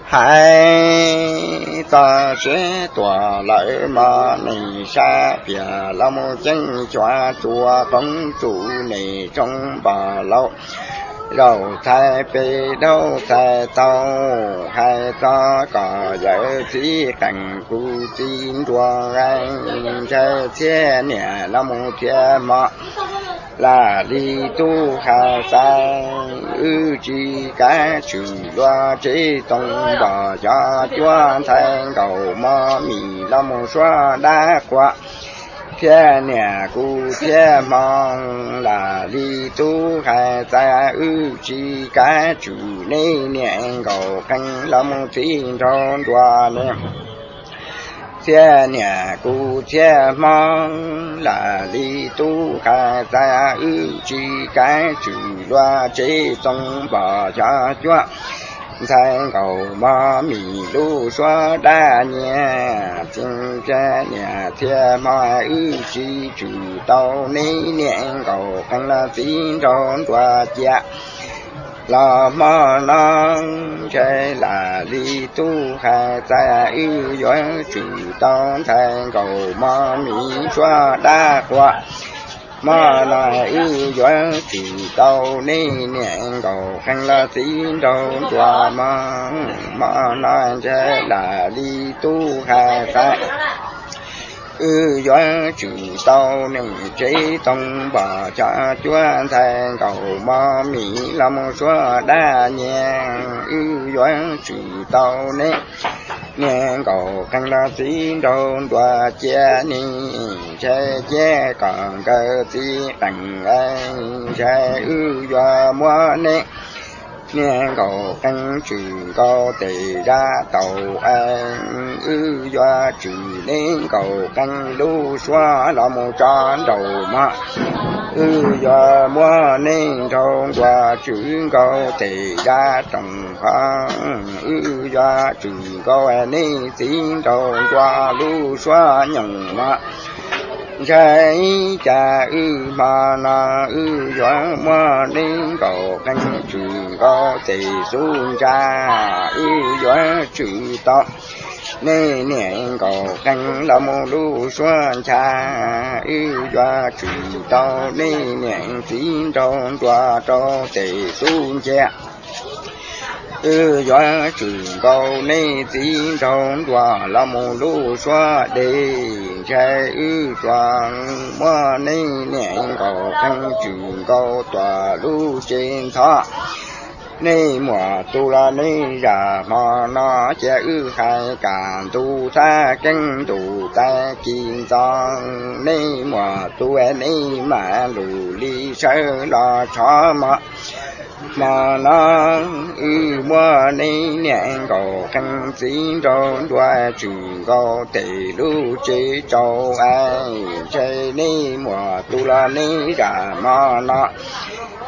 Hais txog siab tuam lawm mog, nej sab piam los mus ceeb xyuas tsuas qoob tsuj nej tsoob npog laus, zaum txhais pes daub txhais taug, hais txog kom yawm txiv qees kuv txiv nruas, ntshai txhiab niam los mus txhiab hmo. Lam li tub hais xav, wb tsis kav tswm luag tsev txoos npog xyov cuab, ntxhais nkaus mov mis los mus suab dab qhuas, txhiab niam kuv txhiab hmo. Lam li tub hais xav, wb tsis kav tswm nej niam nkaus qees los mus txiv nraug nruas ne, txhiab niam kuv txhiab hmo. Lam li tub hais xav, wb tsis kav tswm luag tsev txoos npog xyov cuab, ntxhais nkaus mov mis lub suab dab nyiag, txhiab niam txhiab hmo. Wb tsis tswm tau nej niam nkaus qees los txiv nraug nruas cia los hmo no, ntshai lam li tub hais xav, wb yuav tswm tau ntxhais nkaus mov mis suab dab qhuas, hmo no wb yuav tswm tau nej niam nkaus qees los txiv nraug nruas mog. Hmo no ntshai lam li tub hais xav, wb yuav tswm tau nej tsev txoos npog xyov cuab, ntxhais nkaus mov mis los mus suab dab nyiag, wb yuav tswm tau nej niam nkaus qees los txiv nraug nruas cia ne, ntshai cia kom nkawd txiv qees, ntshai wb yuav muab nej niam nkaus qees tswm nkaus tes zaj taus, wb yuav tswm nej nkaus qees lub suab los mus tso nraum mog. Wb yuav muab nej nraug nruas tswm nkaus tes zaj roos qhov, wb yuav tswm nkaus nej txiv nraug nruas lub suab nyoos mog. Ntshai cas wb hmo no wb yuav muab nej nkaus qees tswm nkaus tes xub ntsa, wb yuav tswm tau nej niam nkaus qees los mus lub suab ncha, wb yuav tswm tau nej niam txiv nraug nruas rau tes xub ncha. Wb yuav tswm nkaus nej txiv nraug nruas los mus lub suab dej, ntshai wb tsuas muab nej niam nkaus qees tswm nkaus tuam lub tsev ntxhov. Nej muam tus los nej zam hmo no cia wb hais kam ntuj xab keeb ntuj tais kis ntxov. Nej muam tus nej mam lus li sawv los tshov mog. Hmo no wb muab nej niam nkaus qees txiv nraug nruas tswm nkaus tes lub tsev tsau, ntshai nej muam tus los nej zam hmo no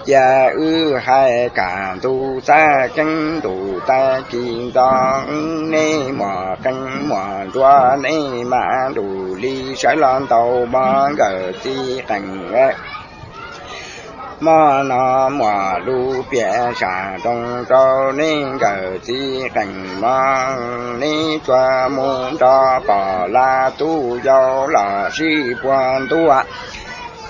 cia wb hais kam ntuj xab keeb ntuj tais kis ntxov. Nej muam qees muam nruas nej mam lus li sawv los ntaus mog nkawm txiv qees. Hmo no muam lus piav sam nroo rau nej nkawm txiv qees mog. Nej tsuas mus nrog pog laj tub yau los sib puag ntuj,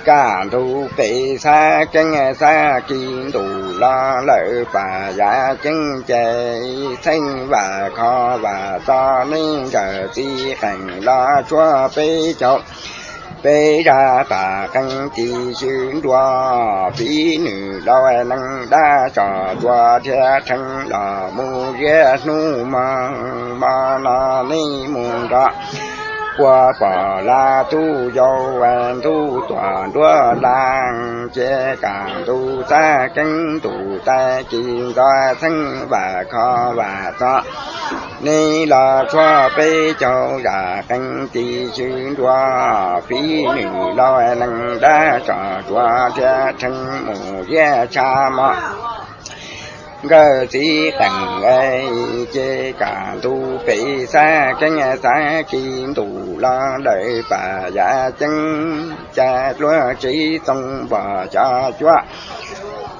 kaj ntug pem xab keeb xab kis ntuj los lawm pas yav ceeb ces txheej vam kho vam txog nej nkawm txiv qees los tshuab peb caug peb zaj pas qees kis xwb nruas. Fiv nws lauj leej dab tso tsuas thiab rheev los mus ziab hnub mog. Hmo no nej mus nrog puag pog laj tub yau ntuj tuam nruab laj, ces kaj ntug xab keeb ntuj tais kis ntxov txheej vam kho vam txog nej los tshuab peb caug zaj qees kis xwb nruas. Fiv nws lauj leej dab tso tsuas thiab rheev mus ziab tshaj mog nkawm txiv qees. Ces kaj ntug pem xab keeb xab kis ntuj los lawm pas yav ceeb, cas dluab tsev txoos npog xyov cuab,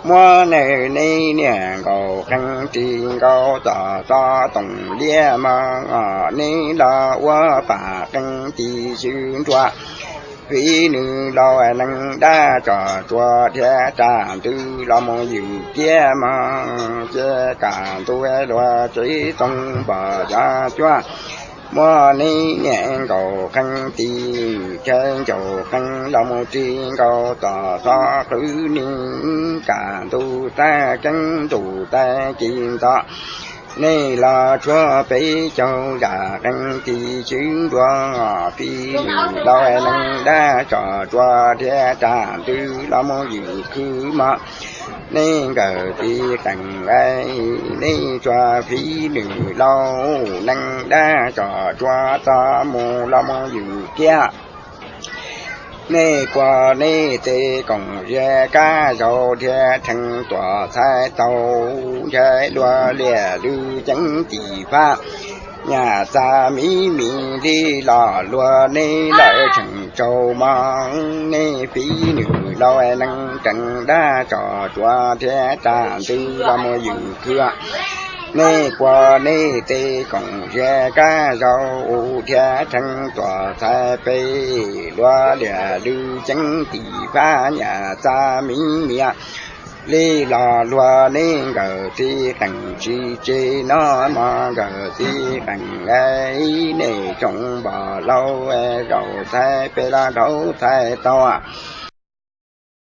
Muab nej, nej niam nkaus qee ris nkaus tom tsob toom liab mog, nej los ua pam qee tis xyw nruas. Fiv nws laus neeg dab tsov tsuas thiab tsaj ntws los mus ywm kiag mog, ces kaj ntug luag tsev txoov npog cov cuab. Muab nej niam nkaus qee tis thiab ncaus qee los mus ris nkaus tom tsob qwv ni, kaj ntug tag ceeb ntuj tag ci ntxov. Nej los tshuab peb caug yam qee tis xyw nruas, fiv nws laus neeg dab tsov tsuas thiab tsaj ntws los mus ywm khw mog. Nej nkawm txiv qees, nej tsuas fiv nws laus neeg dab tsov tsuas txog mus los mus ywm kiag. Nej pua nej tej koom ze kab zaus thiab rheev tuam txhais tau, ntshe luag liam lwj ceeb tim fab nyam txaj mi mi li los luag nej lawv tseem tsaug mog. Nej fiv nws laus neeg tseem dab tsov tsuas thiab tsaj ntws los mus ywm khw. Nej pua nej tej koom ze kab zaus thiab rheev tuam txhais pem, luag liam lwj ceeb tim fab nyam txaj mi mi li los luag nej nkawm txiv qees tsis tseg no mog. Nkawm txiv qees, nej tsoom npog laus zaum txhais pem los dhau txhais tau.